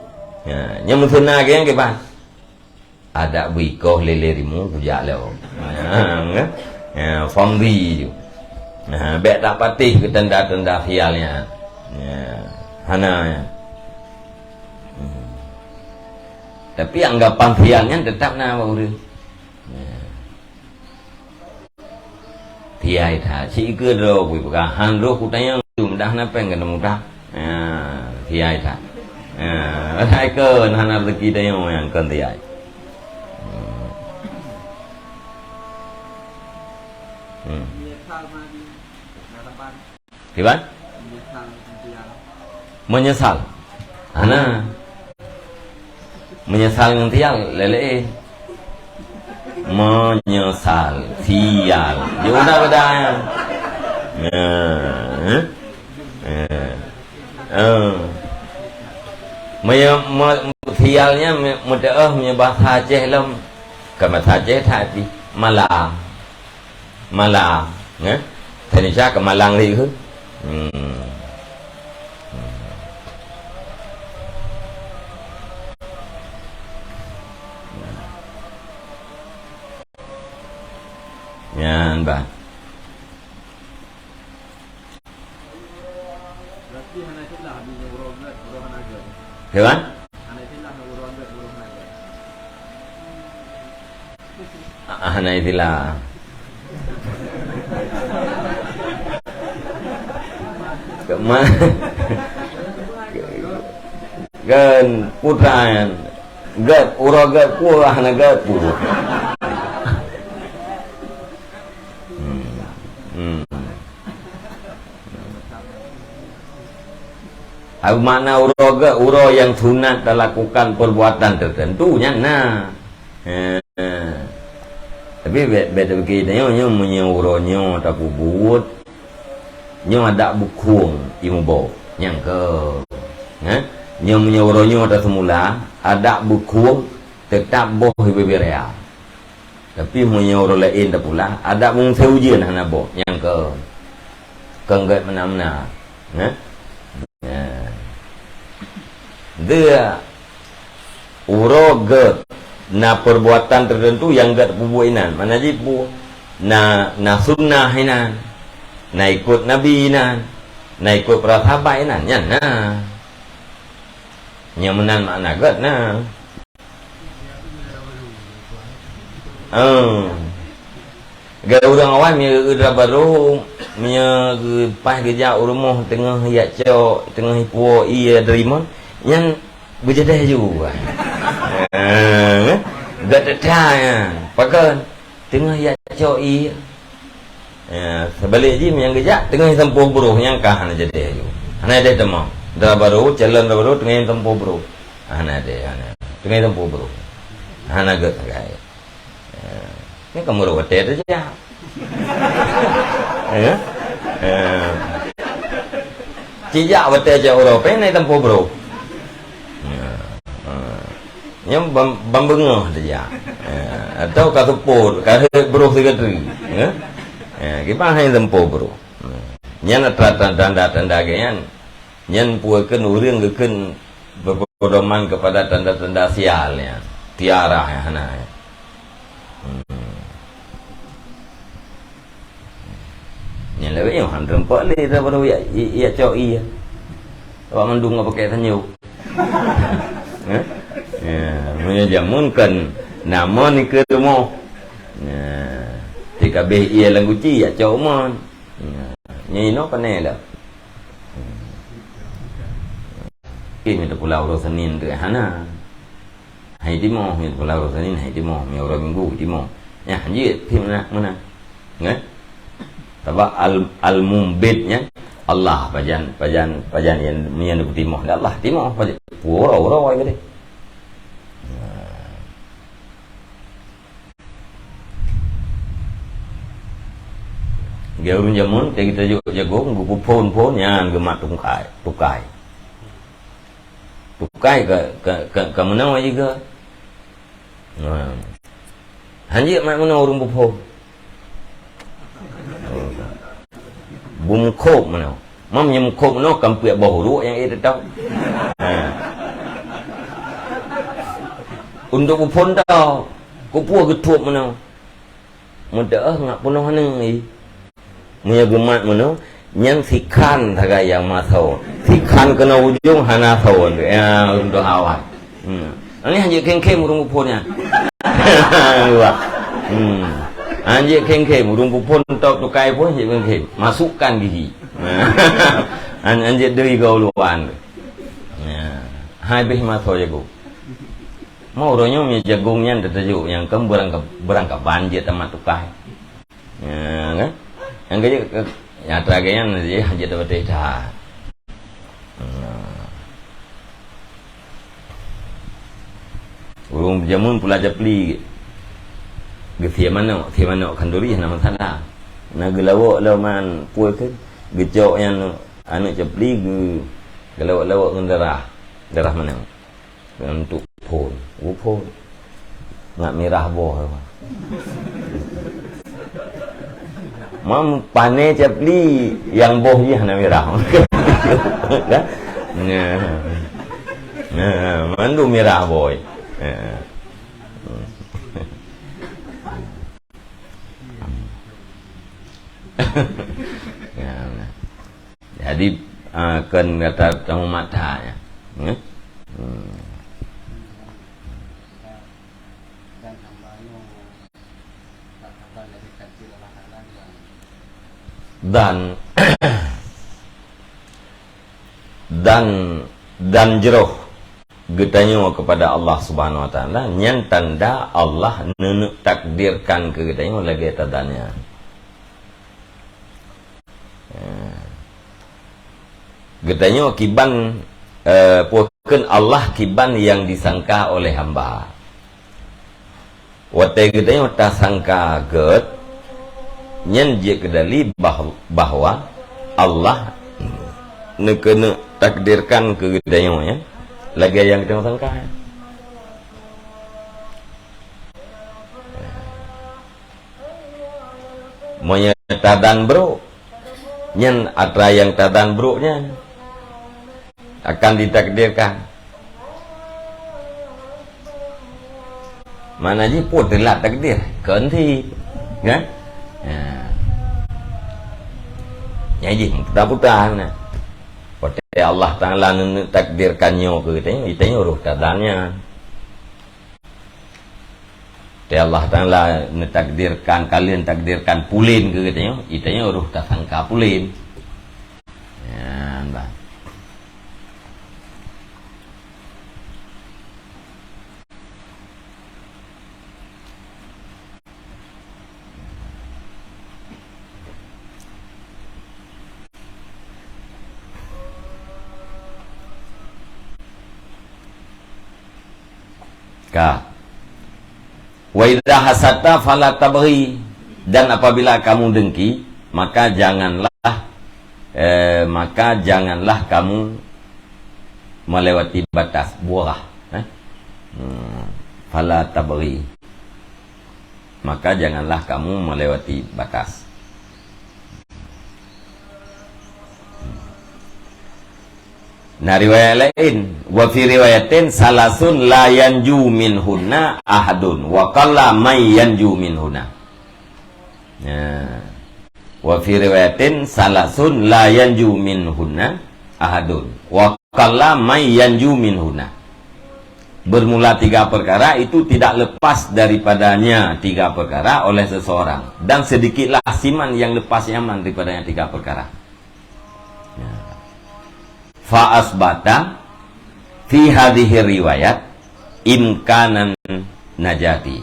Ya, nyan meuseuna geuh nyan kiban. Adak beuikoh lé-lé rimueng kujak lé. Ha, kan? Ya, famdi ju. Nah, bèk tapatéh keu tanda-tanda khial nyan. Ya, hana nyan. Hmm. Tapi anggapan khial nyan teutap na bak ureueng. Ya. Thiai that. Sikeue droe bui peugah, "Han roh kutanyong, mudah na péng keuneuk mudah." Ha, thiai that. Ha, padahai kon hana rezeki tanyong nyang kon thiai. Hmm. Hmm. Kiban? Meunyeusal. Hana. Meunyeusal ngon sial, lé-lé. Meunyeusal, sial. Jeuet na beda nyan. Nah, eh? Eh. Eh. Meunye-, me-, sial nyan me-, meuteu'oh meunyoe bahasa Aceh lom. Kon bahasa Aceh that pih. Malang. Malang, eh? Indonesia keu malang lé keuh. Hmm. Hmm. Nyan bah. Berarti hana istilah di uroe gèt, uroe hana gèt. Kiban? Hana istilah uroe gèt, uroe hana gèt. Ah, hana istilah. Kema-, kan putra nyan. Gèt, uroe gèt, peue hana gèt, peue. Hmm. Hmm. Apa makna uroe gèt? Uroe nyang sunat talakukan perbuatan tertentu nyan na. Ha. Tapi bèk, bèk tapike tanyoe, nyoe meunyoe uroe nyoe tapeubuet, nyoe adak beukhueng ié muboh. Nyang keu, ha? Nyoe meunyoe uroe nyoe taseumula, adak beukhueng teutap boh ié bubé raya. Tapi meunyoe uroe laén tapula, adak meunasé ujeuen hana boh. Nyang keu, keu gèt meunan-meunan. Nah. Nah. Dia uroe gèt na perbuatan tertentu nyang gèt peubuet inan. Mana jih pu-, na, na sunnah inan. Na ikut Nabi inan. Na ikut para sahabat inan. Nyan na. Nyang meunan makna gèt na. Oh. Gaya ureueng awai meunyoe geutra barô, meunyoe geupaih geujak u rumoh teungoh jak cok, teungoh ipuwoe ié dari mon, nyan beujadeh ju. Eh, geutra nyan. Pakon? Teungoh jak cok ié. Ya, seubalik jih meunyoe geujak teungoh jitampoh broh nyang ka hana jadeh ju. Hana jadeh teuma. Dara barô, calon dara barô teungoh jitampoh broh. Hana jadeh, hana. Teungoh jitampoh broh. Hana gèt sagai. Ya. Nyoe ka meurok watèe teujak. Ya. Ya. Cit jak watèe jak uroe, péng na jitampoh broh. Ya. Ha. Nyan ban, ban beungoh teujak. Ha. Atau ka seupôt, ka rhot broh sigoe teuk. Ya. Ha. Kiban hana jitampoh broh. Ha. Nyan atra tanda-tanda geuh nyan. Nyan peue kheun ureueng geukheun berpedoman kepada tanda-tanda sial nyan. Tiarah nyan hana. Hmm. Nyang lewat nyoe han teureumpok lé daripada jak, jak, jak cok ié. Awak mandum ngon pakai tanyoe. Eh? Ya, meunyoe jameun kan na mon ikeue rumoh. Ya, tikabeh ié lam guci jak cok mon. Ya, nyoe inoe pane lah. Oke, minta pulang uroe Senin tu hana. Hai timoh, meunyoe pula uroe Senin, hai timoh, meunyoe uroe Minggu, timoh. Nyan, hanjeuet pih meunan, meunan. Kan? Sabab al-, al-mumbit nyan, Allah pajan, pajan, pajan nyan, nyan geutimoh lé Allah, timoh pajan. Uroe, uroe ai geude. Geu ureueng jameun, teuka tajok jagong, geupeuphon-phon, nyan geumat tungkai, tukai. Tukai ka, ka, ka, ka meunoe jiga. Nah. Hanjeuet mat meunoe ureueng beuphon. Beumeukôb meunoe. Mam nyang meukôb meunoe kan peuet boh uruek nyang ék teutôb. Ha. Untuk beuphon tôb, keupeue geutôb meunoe? meuteuk ngak peunoh aneuk. Meunyoe geumat meunoe, nyan sikhan sagai nyang maso. Sikhan keunoe ujong hana so. Ya, untuk awak. Hmm. Ini hanjeuet khém-khém ureueng peuphon nyan. Wah. Hmm. Hanjeuet khém-khém ureueng peuphon, top tukai pun hanjeuet khém-khém. Masukkan gigi. Han-, hanjeuet deuh igoe luwan. Ya. Hai beh maso jago. Mau uroe nyoe mi jagong nyan teutajok nyang kan beurangka-, beurangkaban jeuet tamat tukai. Ya, kan? Nyang keu jeuet, nyang teuka nyan jih jeuet tapatéh that. Nah. Ureueng jameun pula japli geusie manok, sie manok khanduri hana masalah. Na geulawok lom man pue kheun, geucok nyan aneuk japli geu-, geulawok-lawok ngon darah, darah manok. Untuk phon. Oh, phon. Ngak mirah boh. Mam pane capli nyang boh jih hana mirah. Kan? Nah. Nah, mandum mirah boh. Nah. Nah, nah. Jadi, ah, kon kata tamu mata ya. Hmm? Hmm. Dan, dan, dan jroh geutanyoe kepada Allah Subhanahu Wa Taala, nyan tanda Allah neuneuk takdirkan keu geutanyoe lagée tadan nyan. Ya. Geutanyoe kiban, eh, peue kheun Allah kiban nyang disangka oleh hamba. Watée geutanyoe tasangka gét, nyan jeuet keu dali bah-, bahwa Allah neukeuneuk takdirkan keu geutanyoe nyan lagée nyang geutanyoe sangka. Meunyoe tadan brok, nyan atra nyang tadan brok nyan akan ditakdirkan. Makna jih peue teulat takdir, kon cit, kan? Ya. Nyan jih puta-puta na. Watée Allah Taala neuneuk takdirkan nyoe keu geutanyoe, geutanyoe roh tadan nyan. Teu Allah Taala neutakdirkan, kalian takdirkan pulen keu geutanyoe, geutanyoe roh tasangka pulen. Nyan bah. Ka. Wa idza hasadta fala tabghi, dan apabila kamu dengki, maka janganlah, eh, maka janganlah kamu melewati batas, buarah, eh. Hmm. Fala tabghi. Maka janganlah kamu melewati batas. Na riwayat laén, wa fi riwayatin salasun la yanju minhunna ahadun, wa qalla may yanju minhunna. Nah. Wa fi riwayatin salasun la yanju minhunna ahadun, wa qalla may yanju minhunna. Bermula tiga perkara itu tidak lepas daripadanya tiga perkara oleh seseorang, dan sedikitlah siman yang lepas nyaman daripadanya tiga perkara. Ya. Fa asbata fi hadhihi riwayat imkanan najati.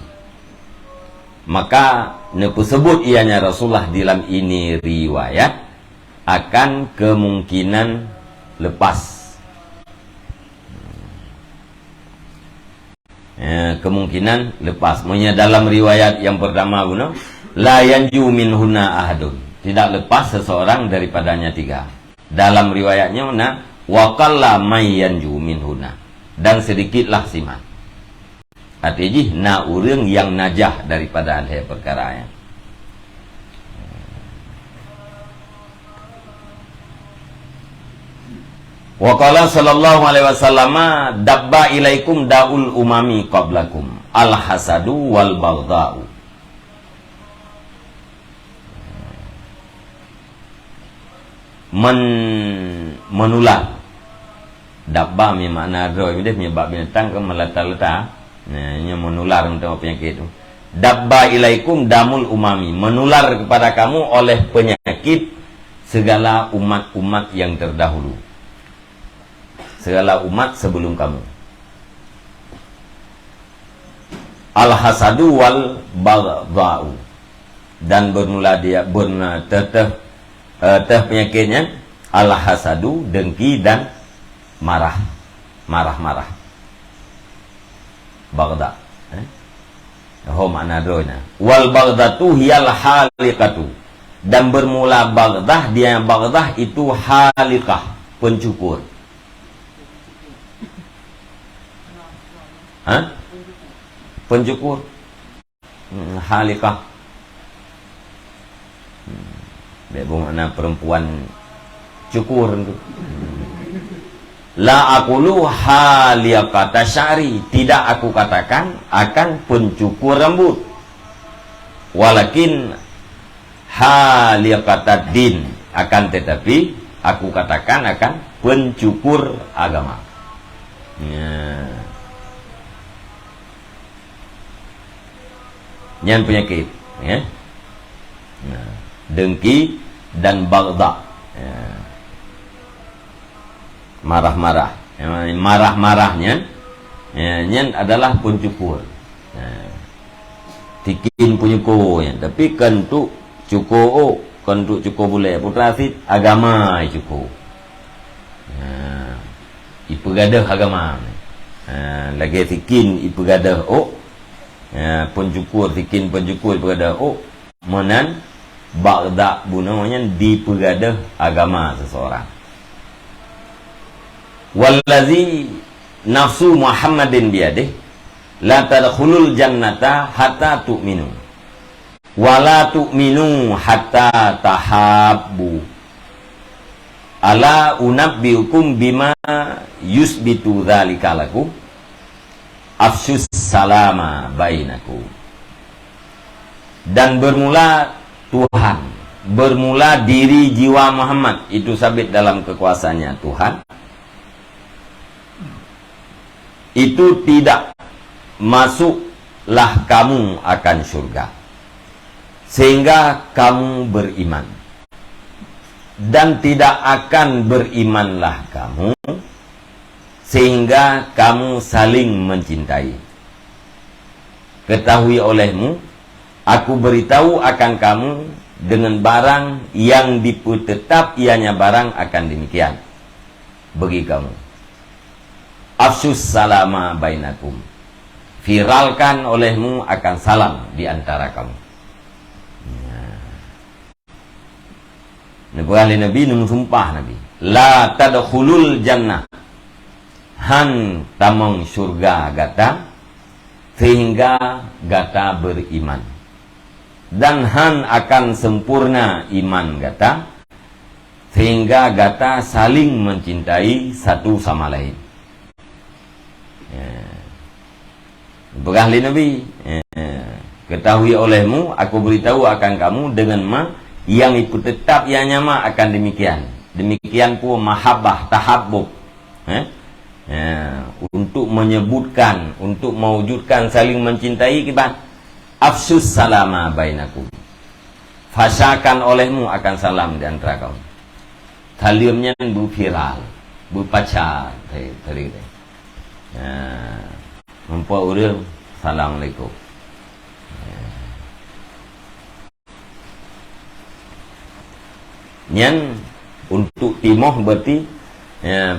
Maka neupeusebut ianya Rasulullah di dalam ini riwayat akan kemungkinan lepas. Ya, kemungkinan lepas. Meunyoe dalam riwayat yang pertama bunoe, la yanju minhunna ahadun. Tidak lepas seseorang daripadanya tiga. Dalam riwayat nyoe na, wa qalla may yanju minhunna. Dan sedikitlah siman. Arti jih na ureuëng nyang najah daripada lhée perkara nyan. Wa qala sallallahu alaihi wasallama, "Dabba ilaikum daul umami qablakum, al-hasadu wal baghdha'u." men-, menular. Dabba mi makna droe, mi deh, mi bak binatang ke melata-lata. Nah, nyoe menular untuk penyakit tu. Dabba ilaikum damul umami, menular kepada kamu oleh penyakit segala umat-umat yang terdahulu. Segala umat sebelum kamu. Al-hasadu wal baghdha'u. Dan bermula dia, bermula teh, teh, eh, teh penyakitnya, al-hasadu, dengki dan marah. Marah-marah. Baghdha. Eh? Ho makna droe na. Wal baghdhatu hiyal haliqatu. Dan bermula baghdhah, dia baghdhah itu haliqah, pencukur. Ha? Pencukur. Hmm, haliqah. Hmm. Bèk beumakna perempuan cukur tu. La aqulu haliqata sya'ri, tidak aku katakan akan pencukur rambut. Walakin haliqatad din, akan tetapi aku katakan akan pencukur agama. Ya. Nyan penyakit, ya. Nah, dengki dan baghdha. Ya. Marah-marah. Ya, marah-marah nyan, ya, nyan adalah pencukur. Ya. Tikin penyukur nyan, tapi kan tu cukur, oh, kan tu cukur bulèe. Putra sit agama cukur. Ha, ipeugadeuh agama. Ha, lagèe sikin ipeugadeuh ôk. Ha, peuncukor, sikin peuncukor ipeugadeuh ôk. Meunan baghdha bunoe nyan dipeugadeuh agama seseorang. Wallazi nafsu Muhammadin biyadih, la tadkhulul jannata hatta tu'minu. Wa la tu'minu hatta tahabbu. Ala unabbiukum bima yusbitu dzalika lakum. Afsyus salama bainakum. Dan bermula Tuhan, bermula diri jiwa Muhammad, itu sabit dalam kekuasaannya Tuhan. Itu tidak masuklah kamu akan syurga, sehingga kamu beriman. Dan tidak akan berimanlah kamu, sehingga kamu saling mencintai. Ketahui olehmu, aku beritahu akan kamu dengan barang yang dipeutetap ianya barang akan demikian bagi kamu. Afsyus salama bainakum. Viralkan olehmu akan salam di antara kamu. Nah. Neupeugah lé Nabi, neumeusumpah Nabi, "La tadkhulul jannah." Han tamong syurga gata sehingga gata beriman. Dan han akan sempurna iman gata sehingga gata saling mencintai satu sama lain. Ya. Peugah lé Nabi, eh, ketahui olehmu, aku beritahu akan kamu dengan ma yang ipeutetap ianya ma akan demikian. Demikian pun mahabbah, tahabbub. Eh? Eh, untuk menyebutkan, untuk mewujudkan saling mencintai, kiban, afsyus salama bainakum. Fasyakan olehmu akan salam di antara kamu. Saleuem nyan beuviral, beupaca, tadi, tadi. Ya. Nampak ureueng, "Assalamualaikum." Nyan untuk timoh berarti, ya,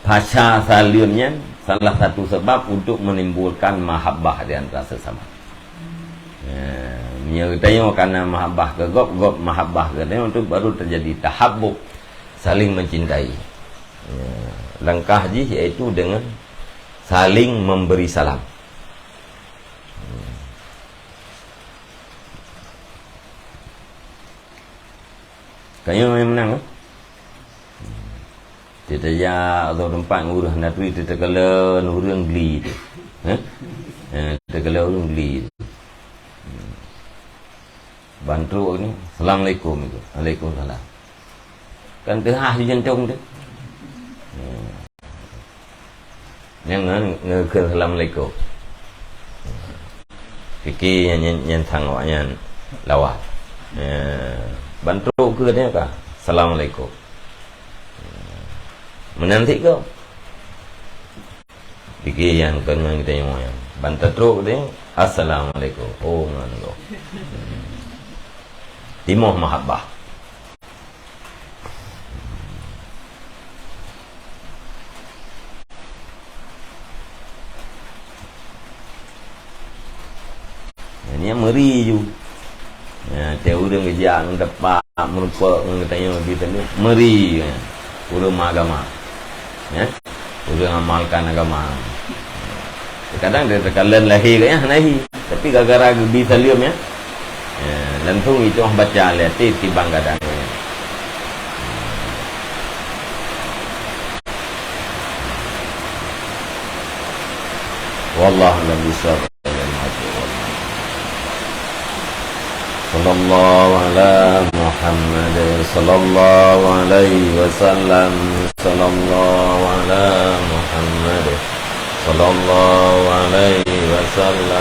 paca saleuem nyan salah satu sebab untuk menimbulkan mahabbah di antara sesama. Ya, meunyoe geutanyoe kana mahabbah keu gob, gob mahabbah keu geutanyoe, tu baru terjadi tahabbub, saling mencintai. Ya, langkah jih yaitu dengan saling memberi salam. Kayém nyang meunang, eh? Teutajak atau teumpat ureueng hana turi teutakala ureueng gli tu. Eh? Eh, teutakala ureueng gli tu. Ban trok ni, "Assalamualaikum." Waalaikumsalam. Kan teuhah di jantong tu. Hmm. Nyan ngon, ngon kheun assalamualaikum. Pike nyan, nyan, nyan sang awak nyan lawan. Ya. Ban trok keu dia ka. Assalamualaikum. Meunan sit keu. Pike nyan kon ngon geutanyoe nyan. Ban tatrok dia, assalamualaikum. Oh, ngon keu. Timoh mahabbah. Nyan meuri ju. Ya, tiep ureueng geujak ngon tepak, meurumpok ngon geutanyoe di teungoh, meuri, ya. Ureueng agama. Ya. Ureueng amalkan agama. Kadang dia tekalon lahé geuh nyan, lahé. Tapi gara-gara geubi saleuem nyan, ya, langsung itu baca lé até tibang gadang. Wallahu a'lam bishawab. Sallallahu ala Muhammad, sallallahu alaihi wasallam, sallallahu ala Muhammad, sallallahu alaihi wasallam.